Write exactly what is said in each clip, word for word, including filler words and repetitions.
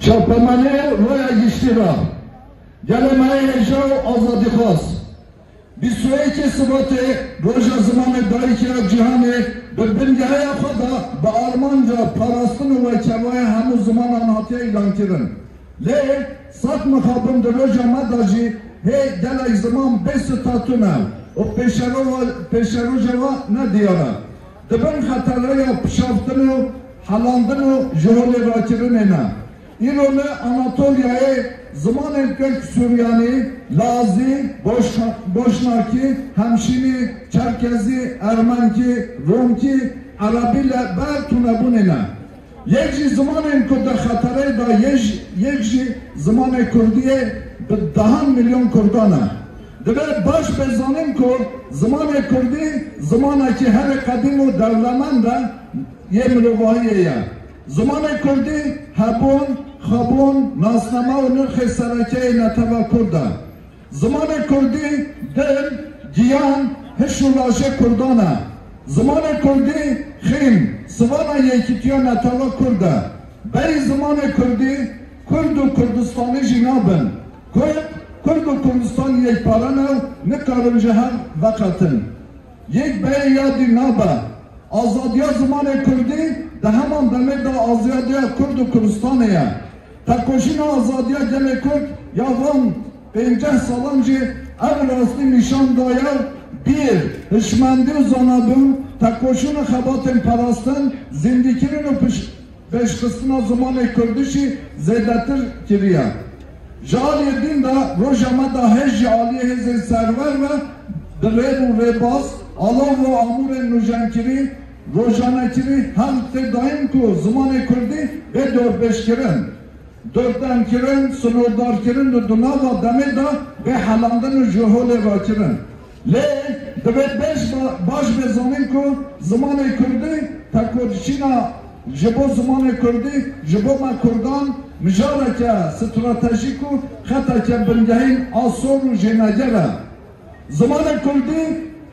Çapemenê roya giştî ra. Gelê me yê hêja û azadîxwaz. Bîst û yekê Sibatê roja zimanê dayikê ya cîhanê bi bingeheya xwe de bi armanca parastin û wekevaya hemû zimanan hatiye îlankirin. Lê sed mixabin di roja me de jî hê gelek ziman bê statû ne û pêşerova-, pêşeroja we ne diyar e. Di bin xetereya pişaftin û helandin û ji holê rakirinê ne. Îro li Anatolyayê zimanên Tirk, Suryanî, Lazî, Boş-, Boşnakî, Hemşînî, Çerkezî, Ermenkî, Rumkî, Erebî li ber tunebûnê ne. Yek ji zimanên ku di xetereyê de yê ji-, yek jî zimanê Kurdî yê bi dehan milyon Kurdan e. Divê baş bê zanîn ku zimanê Kurdî zimanekî herî qedîm û dewlemend e yê mirovahiyê ye. Zimanê Kurdî hebûn, xwebûn, nasname û nirxê sereke yê neteva Kurd e. Zimanê Kurdî dil, giyan, hiş û lajê Kurdan e. Zimanê Kurdî xîm, sivana yekîtiya netewê Kurd e. Berî zimanê Kurdî, Kurd û Kurdistanî jî nabin. Kurd, Kurd û Kurdistan yekpare ne û nikarin ji hev veqetin. Yek beyê ya dî nabe. Azadiya zimanê Kurdî di heman demê de azadiya Kurd û Kurdistanê ye. Tekoşîna azadiya gelê Kurd ya van pênceh salan jî ev rastî nîşan daye, bîr, hişmendî û zanabûn, tekoşîn û xebatên parastin, zîndîkirin û piş-, pêşxistina zimanê Kurdî jî zêdetir kiriye. Ji aliyê din de roja me de hêj ji aliyê hêzên serwer ve bi rêv û rêbaz, alav û amûrên nûjenkirî, rojanekirî hewl tê dayîn ku zimanê Kurdî bê dorpêçkirin, dordemkirin, sinordarkirin û di nava demê de bê helandin û ji holê rakirin. Lê divê beş ba-, baş bê zanîn ku zimanê Kurdî, tekoşîna ji bo zimanê Kurdî, ji bo me Kurdan mijareke stratejîk û xeteke bingehîn a sor û jêneger e. Zimanê Kurdî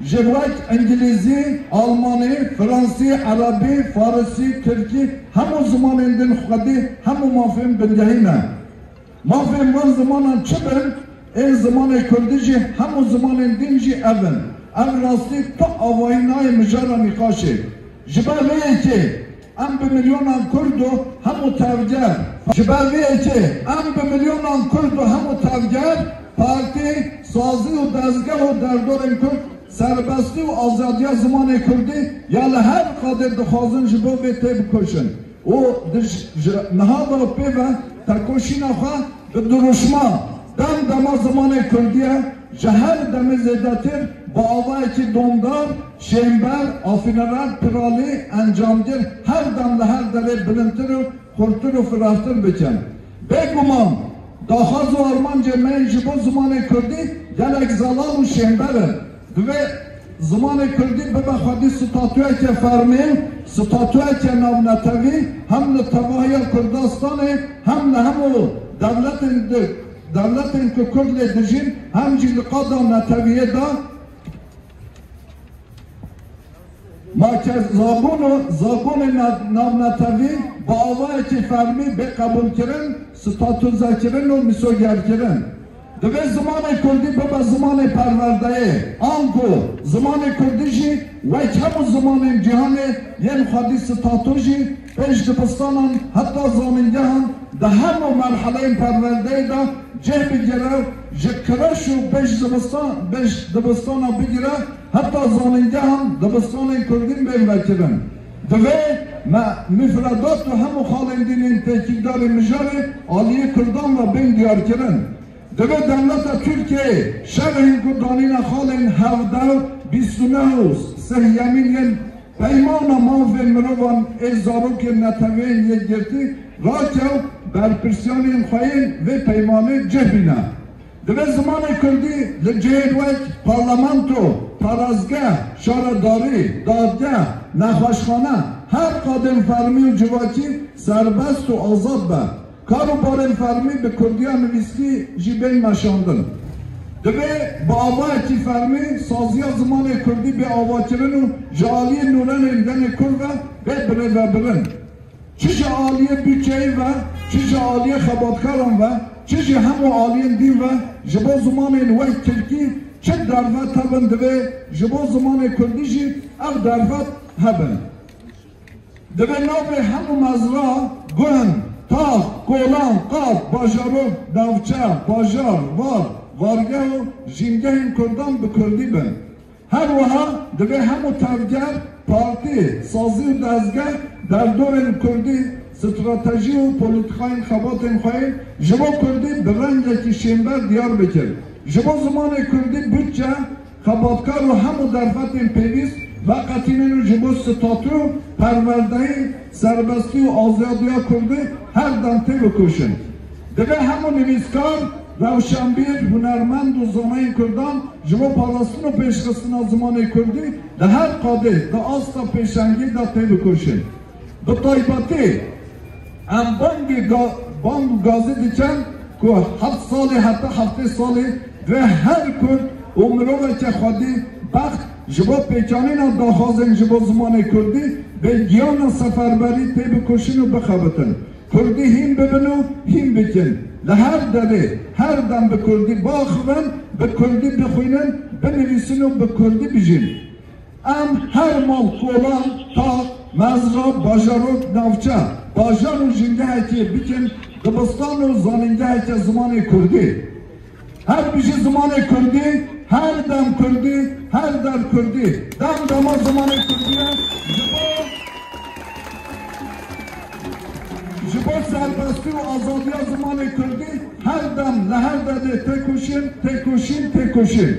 ji wek Îngilîzî, Almanî, Fransî, Erebî, Farisî, Tirkî, hemû zimanên din xwedî hemû mafên bingehî ne. Mafên van zimanan çi bin, ên zimanê Kurdî jî hemû zimanên din jî ev in. Ev rastî tu avahî nayê mijara nîqaşê. Ji ber vê yekê em bi milyonan Kurd û hemû tevger, ji ber vê yekê em bi milyonan Kurd û hemû tevger, partî, sazî û dezgeh û derdorên Kurd serbestî û azadiya zimanê Kurdî ya li her qadê dixwazin ji bo vê têbikoşin. Û di j-, ji niha ve pê ve tekoşîna xwe bi dirûşma dem dema zimanê Kurdî ye, ji her demê zêdetir bi avayekî domdar, şênber, afînerer, piralî, encamgir, her dem li her derê bilindtir û xurtir û firehtir bikin. Bêguman, daxwaz û armancê me yên ji bo zimanê Kurdî gelek zelal û şênber in. Divê zimanê Kurdî bibe xwedî statuyeke fermî, statuyeke navnetewî, hem li tevahiya Kurdistanê, hem li hemû dewletên di-, Dewletên ku Kurd lê dijîn, hem jî li qada netewiyê de, ma ke zabûn û zabûnê na-, navnetewî bi awayekî fermî bê qebûlkirin, statûzekirin û mîsogerkirin. Divê zimanê kurdî bibe zimanê perwerdeyê, anku zimanê kurdî jî wek hemû zimanên cîhanê yên xwedî statû jî pêş dibistanan heta zanîngehan di hemû merheleyên perwerdeyê de cih bigire, ji kireç û pêş dibistan, pêş dibistana bigire heta zanîngehan dibistanên kurdîn bên vekirin. Divê me mifredat û hemû xalên dînên têkildarên mijarê aliyê kurdan ve bên diyarkirin. Divê dewleta Tirkiyeyê şerhên ku danîne xalên hevdeh, bîst û neh û sêyemîn yên Peymana Mafên Mirovan ê Zarokên Neteweyên Yekgirtî rakew, berpirsiyarên xwe yên vê peymanê cih bîne. Divê zimanê kurdî li cihên wek parlamento, parêzgeh, şaredarî, dadgeh, nexweşxane, her qadên fermî û civakî serbest û azad be. Kar û barên fermî bi kurdiya nivîskî jî bên meşandin. Divê bi avayekî fermî saziya zimanê kurdî bê avakirin û ji aliyê nûnerên genê kurd ve bê birêvebirin. Çi ji aliyê budçeyê ve, çi ji aliyê xebatkaran ve, çi jî hemû aliyên dîn ve ji bo zimanên wek tirkî çi derfet hebin, divê ji bo zimanê kurdî jî ev derfet hebin. Divê navê hemû mezra, gund, tax, kolan, qad, bajarok, navçe, bajar, var, vargeh û jîngehên kurdan bi kurdî bin. Her wiha divê hemû tevger, partî, sazî û dezgeh derdorên kurdî, stratejî û polîtîkayên xebatên xwe yên ji bo kurdî bi rengekî şênber diyar bikin. Ji bo zimanê kurdî budçe, xebatkar û hemû derfetên pêwîst veqetînin û ji bo statû, perwerdeyî, serbestî û azadiya kurdî her dem têbikoşin. Divê hemû nivîskar, rewşenbîr, hunermend û zanayên kurdan ji bo parastin û pêşxistina zimanê kurdî di her qadê, di asta pêşengî de têbikoşin. Bi taybetî em bangê ga-, bang û gazî dikin ku heft salî heta heftê salî divê her kurd û miroveke xwedî bext ji bo pêkanîna daxwazên ji bo zimanê kurdî bê giyana seferberî têbikoşin û bixebitin. Kurdî hîn bibin û hîn bikin. Li her derê, her dem bi kurdî biaxivin, bi kurdî bixwînin, binivîsin û bi kurdî bijîn. Em her mal, kolan, tax, mezra, bajarok, navçe, bajar û jîngehekê bikin dibistan û zanîngeheke zimanê kurdî. Her bijî zimanê kurdî, her dem kurdî, her der kurdî. Dem dema zimanê kurdî ye, ji bo, ji bo serbestî û azadiya zimanê kurdî her dem li her derê têkoşin, têkoşin, têkoşin.